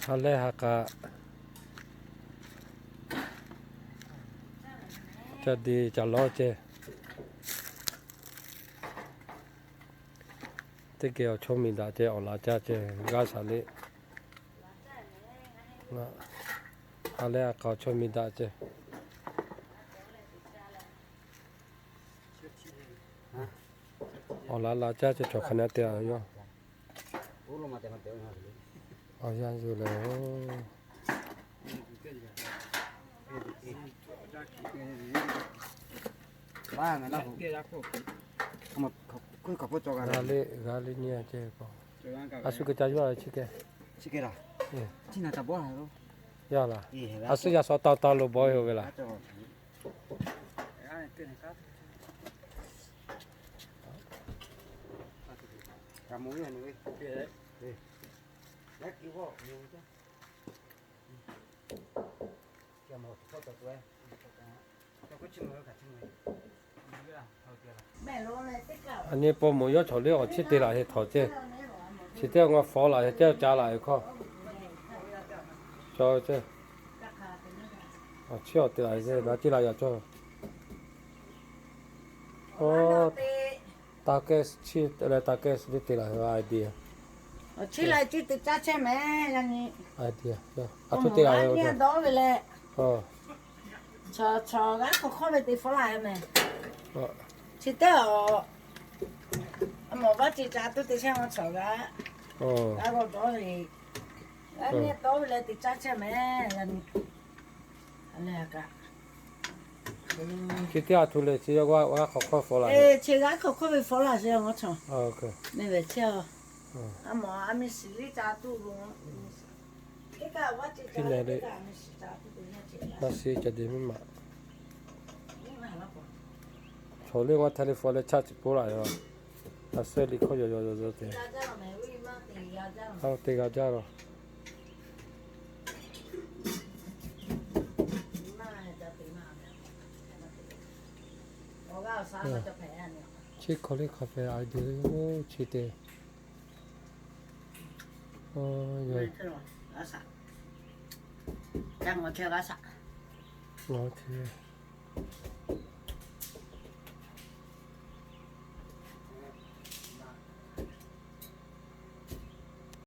Ha lehˬ ha k'a, ca de ca lawˇ ceh. Teˇ geh awˬ chawˇ miˬ daꞈ ceh awˬ laꞈ caˇ ceh g'aˇ shaˍ le. Ha lehˬ ha k'a awˬ chawˇ miˬ daꞈ ceh. Awˬ laꞈ laꞈ caˇ ceh cawˬ hk'aˬ na te a yoˬ. Awˬ yanˇ yuˬ lehˬ. G'a le g'a le nyi a ceh k'o. A shu geh ca yawˇ chi keh. Yaˇ laˬ. A shu yaˇ shawˍ taw taw lo bawˇ ve laˬ. A nyi paw moˍ yawˇ chaw le awˬ chiˇ te laˬ heh htawˇ ceh. Chi teˇ g'aˇ fawˉ laˬ heh teˇ g'aˇ ca laˬ heh hkawˇ. Chaw ceh. Awˬ chiˇ awˬ te laˬ heh ceh daꞈ ceˇ laˬ yaꞈ cawˇ. Taˇ kehˉ chiˇ leh taˇ kehˉ suh teˇ te laˬ heh a idea. Awˬ chiˇ leh ciˇ te caˇ chehˇ mehˍ yaˇ nyi. Idea. A tuˉ te laˬ heh dawˇ ve leh. Chaw chaw g'aˇ hk'awꞈ hk'awꞈ ve te fawˉ laˬ heh mehˍ. Chi teˇ aˬ, a mawˬ vaˇ ce ca tuˉ te chehˇ ma chaw g'aˇ. G'aˇ g'aw dawˇ ve, g'aˇ nyi dawˇ ve leh te caˇ chehˇ mehˍ yaˇ nyi. Chi teˇ aˬ htoꞈ leh chi g'aˇ hk'awꞈ hk'awꞈ fawˉ laˬ. Chi g'aˇ hk'awꞈ hk'awꞈ ve fawˉ laˬ sheˍ a ngaˬ chaw. Mehˍ ve chehˇ a. A mawˬ a miˬ shiˍ liˇ ca tuˬ lo. Maˇ shiˍ ca de miˇ ma. Chaw le g'aˇ telephone leh chaˇ chi poˉ laˬ yoˬ. A suhˉ liꞈ hkawˇ yawˬ yawˬ yawˬ yawˬ te. A te g'a jaˇ la. Chi hk'aw le hk'a hpehꞈ a de le oˇ chi te.